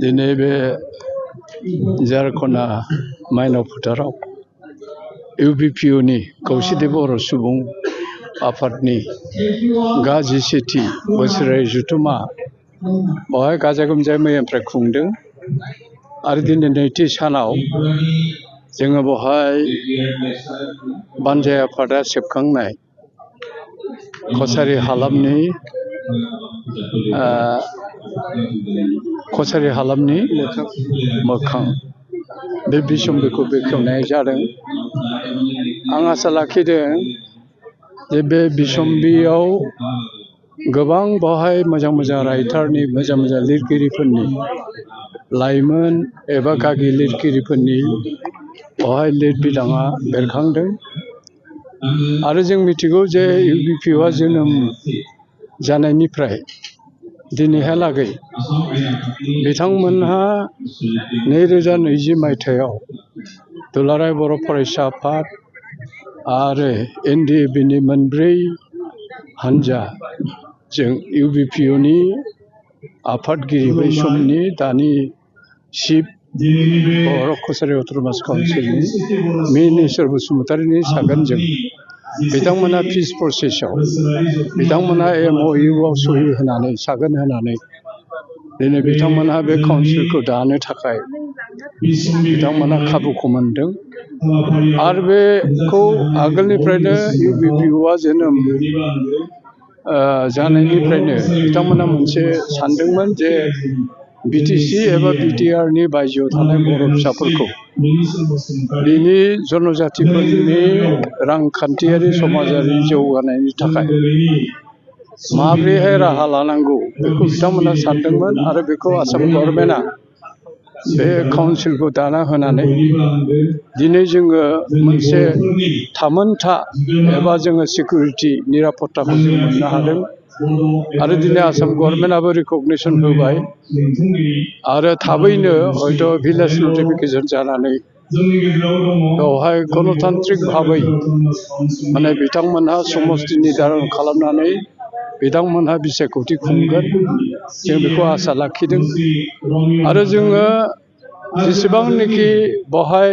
दिनै बे झारखन्डा माइनाव फोथाराव इउबिपिअनि खौसेथि बर' सुबुं आफादनि गा17थि बोसोरारि जथुम्मा बेवहाय गाजा गोमजायै मैयानिफ्राय खुंदों आरो दिनै नैथि सानाव जोङो बेवहाय बानजाय आफादा सेबखांनाय कछारी हालामनि मोखां बे बिसम्बिखौ बेखेवनाय जादों। आं आसा लाखिदों जे बे बिसम्बियाव गोबां बेवहाय मोजां राइटारनि मोजां लिरगिरिफोरनि लाइमोन एबा गागि लिरगिरिफोरनि बेवहाय लिरबिदाङा बेरखांदों आरो जों मिथिगौ जे इउबिपिअआ जोनोम जानायनिफ्राय दिनैहालागै बिथांमोनहा 2020 मायथाइयाव दुलाराय बर' फरायसा आफाद आरो एनडिएफबिनि मोनब्रै हानजाजों इउबिपिअनि आफादगिरि बै समनि दानि चिफ बर' कछारी अट'नमास काउन्सिलनि मिनेश्वर बसुमतारीनि सागोनजों बिथांमोना पिस प्रसेसआव बिथांमोना MOUआव सहि होनानै सागोन होनानै दिनै बिथांमोनहा बे काउन्सिलखौ दानो थाखाय बिथांमोना खाबुखौ मोनदों आरो बेखौ आगोलनिफ्रायनो इउबिपिअआ जोनोम जानायनिफ्रायनो बिथांमोना मोनसे सानदोंमोन जे बिटिसि एबा बिटिआरनि बायजोआव थानाय बर' फिसाफोरखौ बिनि जनजातिफोरनि रांखान्थियारि समाजारि जौगानायनि थाखाय माबोरैहाय राहा लानांगौ बेखौ बिथांमोना सानदोंमोन आरो बेखौ आसाम गभर्नमेन्टआ बे काउन्सिलखौ दाना होनानै दिनै जोङो मोनसे थामोनथा एबा जोङो सिकिउरिटि निरापत्ताखौ जों मोननो हादों आरो दिनै आसाम गभर्नमेन्टआबो रिकगनिसन होबाय आरो थाबैनो हयथ' भिलेज नटिफिकेसन जानानै बेवहाय गणतान्त्रिक भाबै माने बिथांमोनहा समस्ति निर्धारन खालामनानै बिथांमोनहा बिसायख'थि खुंगोन जों बेखौ आसा लाखिदों आरो जोङो जेसेबांनाखि बेवहाय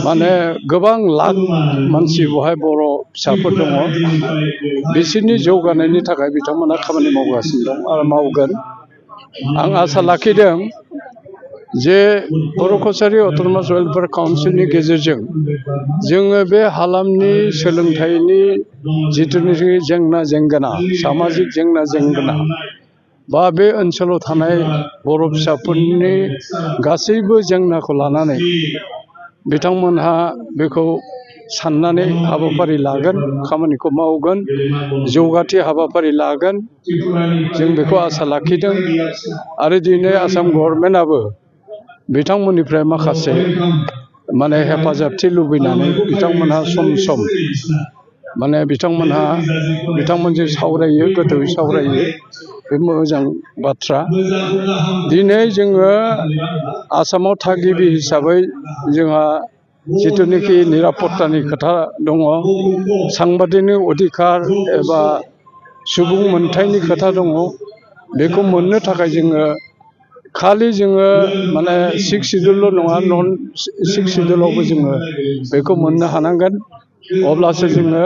माने गोबां लाख मानसि बेवहाय बर' फिसाफोर दङ बिसोरनि जौगानायनि थाखाय बिथांमोना खामानि मावगासिनो दं आरो मावगोन। आं आसा लाखिदों जे बर' कछारी अट'नमास वेलफेयार काउन्सिलनि गेजेरजों जोङो बे हालामनि सोलोंथाइनि जिथुनाखि जेंना सामाजिक जेंना बा बे ओनसोलाव थानाय बर' फिसाफोरनि गासैबो जेंनाखौ लानानै बिथांमोनहा बेखौ साननानै हाबाफारि लागोन खामानिखौ मावगोन जौगाथि हाबाफारि लागोन जों बेखौ आसा लाखिदों आरो दिनै आसाम गभर्नमेन्टआबो बिथांमोननिफ्राय माखासे माने हेफाजाबथि लुबैनानै बिथांमोनहा सम माने बिथांमोनजों सावरायो गोथौयै सावरायो बे मोजां बाथ्रा। दिनै जोङो आसामाव थागिबि हिसाबै जोंहा जिथुनाखि निरापत्तानि खोथा दङ सांबादिक अधिकार एबा सुबुं मोनथायनि खोथा दङ बेखौ मोननो थाखाय जोङो खालि जोङो माने 6 सिडुलल' नङा नन 6 सिडुलावबो जोङो बेखौ मोननो हानांगोन अब्लासो जोङो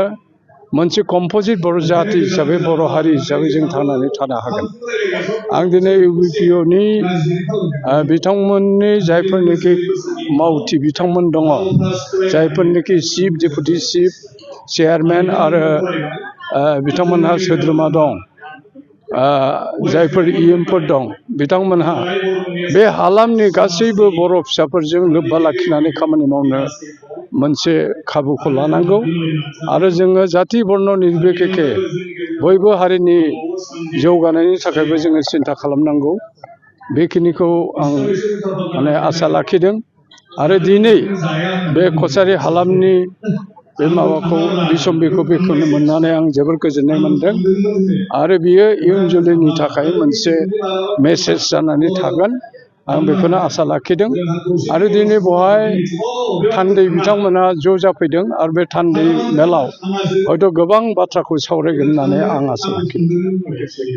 मोनसे कम्पजिट बर' जाति हिसाबै बर' हारि हिसाबै जों थांनानै थानो हागोन। आं दिनै इउबिपिअनि बिथांमोननि जायफोरनिखि मावथि बिथांमोन दङ जायफोरनिखि चिफ डेपुटि चिफ चेयारमेन आरो बिथांमोनहा सोद्रोमा दं जायफोर EMफोर दं बिथांमोनहा बे हालामनि गासैबो बर' फिसाफोरजों लोब्बा लाखिनानै खामानि मावनो मोनसे खाबुखौ लानांगौ आरो जोङो जाति बर्न निर्बिसेखे बयबो हारिनि जौगानायनि थाखायबो जोङो सिन्था खालामनांगौ बेखिनिखौ आं माने आसा लाखिदों आरो दिनै बे कछारी हालामनि बे माबाखौ बिसम्बिखौ बेखेवनो मोननानै आं जोबोर गोजोननाय मोनदों आरो बियो इयुन जोलैनि थाखाय मोनसे मेसेज जानानै थागोन आं बेखौनो आसा लाखिदों आरो दिनै बेवहाय थान्दै बिथांमोना ज' जाफैदों आरो बे थान्दै मेलाव हयथ' गोबां बाथ्राखौ सावरायगोन होननानै आं आसा लाखिदों।